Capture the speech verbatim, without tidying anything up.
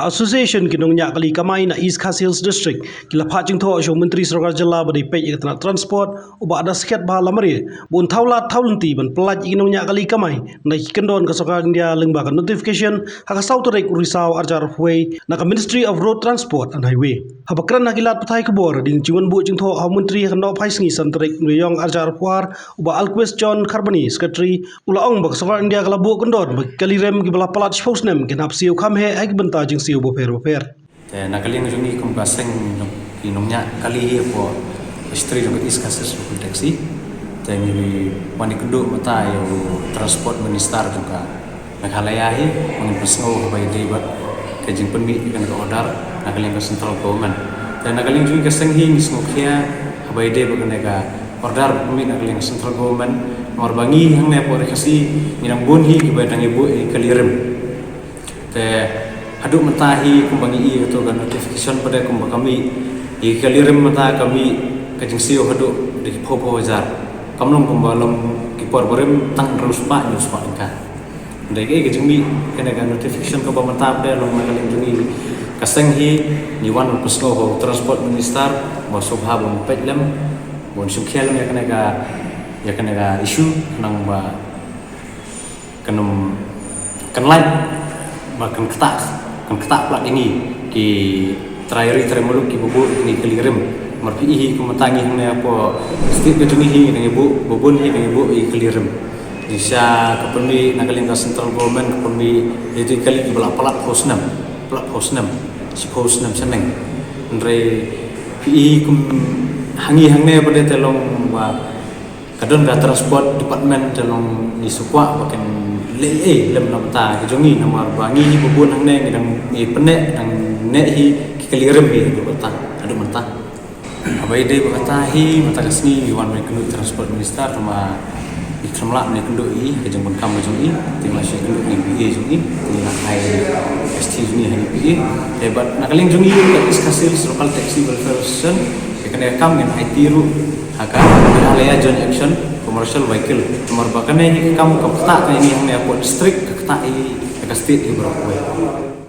Association ki nongñiah kali kamai na East Khasi Hills District ki la phah jingthoh sha u Myntri Sorkar Jylla ba dei peit ïa ka tnat transport, u Bah Dasketbah Lamare, ba un thaw lad thaw lynti ban pyllait ïa ki nongñiah kali kamai na ki kyndon ka Sorkar India lyngba ka notification ha ka saw tarik u Risaw arhajar arphew wei na ka Ministry of Road Transport and Highway. Haba kren ha ki lad pathai khubor hadien jingwan buh jingthoh ha u Myntri ha ka Nohphai Sngi san tarik Naiïong arhajar arphew ar, u Bah Alquist John Kharbani, Secretary, u la ong ba ka Sorkar India ka la buh kyndon ba ki kali rem kiba la palat shiphew snem kin hap siew kham heh ha ki bynta jingsiew bapher bapher. Te na ka liang jong ngi kum ka seng jong ki nongñiah kali hapoh Ministry jong ka East Khasi Hills Local Taxi, te ngi wan ïakynduh mynta ïa u Transport Minister jong ka Meghalaya hi, ba ngin pynsngew haba ïadei bad ka jingpynmih ïa kane ka order na ka liang ka Central Government. Te na ka liang jong ngi ka seng hi ngi sngewkhia haba ïadei bad kane ka order ba pynmih na ka liang ka Central Government. Namar ba ngi hangne hapoh Ri Khasi ngi dang bun hi kiba dang ïa buh ïa ki kali rem. Te haduh mynta hi kumba ngi i kato ka notification pat de kumba ka mih, ïa ki kali rem mynta ka mih ka jingsiew haduh da ki phew phew hajar. Kam long kumba long ki por barim tang hynriew spah hynñiew spah tyngka. Hynrei kaei ka jingmih kane ka notification kaba mynta pat de, long na ka liang jong ngi ka seng hi ngi wan ban pynsngew ha u Transport Minister ba sngewbha ban peit lem, ban shim khia lem ïa kane ka, ïa kane ka issue, khnang ba kan ym, kan lait ba kan ktah, kan ktah palat ïa ngi ki trai ri trai muluk kiba buh ïa ki kali rem. Namar phi i hi kumta ngi hangne hapoh state ka jong ngi hi ngi dang ïa buh, ba bun hi ngi dang ïa buh ïa ki kali rem. Jingshisha ka pynmih na ka liang ka Central Government ka pynmih ïa ki kali kiba la palat phew snem, palat phew snem, shiphew snem shaneng. Hynrei phi i kum ha ngi hangne pat de te long ba ka don ka Transport Department te long ngi sngewkwah ba kin leh ei lem na bynta ka jong ngi, namar ba ngi hi ba bun hangne ngi dang ïa pyneh, dang neh hi ki kali rem hi haduh mynta, haduh mynta. Haba ïadei bad kata hi mynta ka sngi ngi wan ban ïakynduh Transport Minister, tangba ngi khlem lah ban ïakynduh ïa i ha ka jingdonkam ka jong i, te ngi la shu ïakynduh ïa i P A jong i, te ngi la ai S T jong i ha i P A. Te bad na ka liang jong i ka East Khasi Hills Local Taxi Welfare Association, ïa kane ka kam ngin aiti ruh ha ka Meghalaya Joint Action Commercial Vehicle. Namar ba kane hi ka kam ka ktah ka ïa ngi hangne hapoh district, ka ktah ïa ka state hi baroh kawei.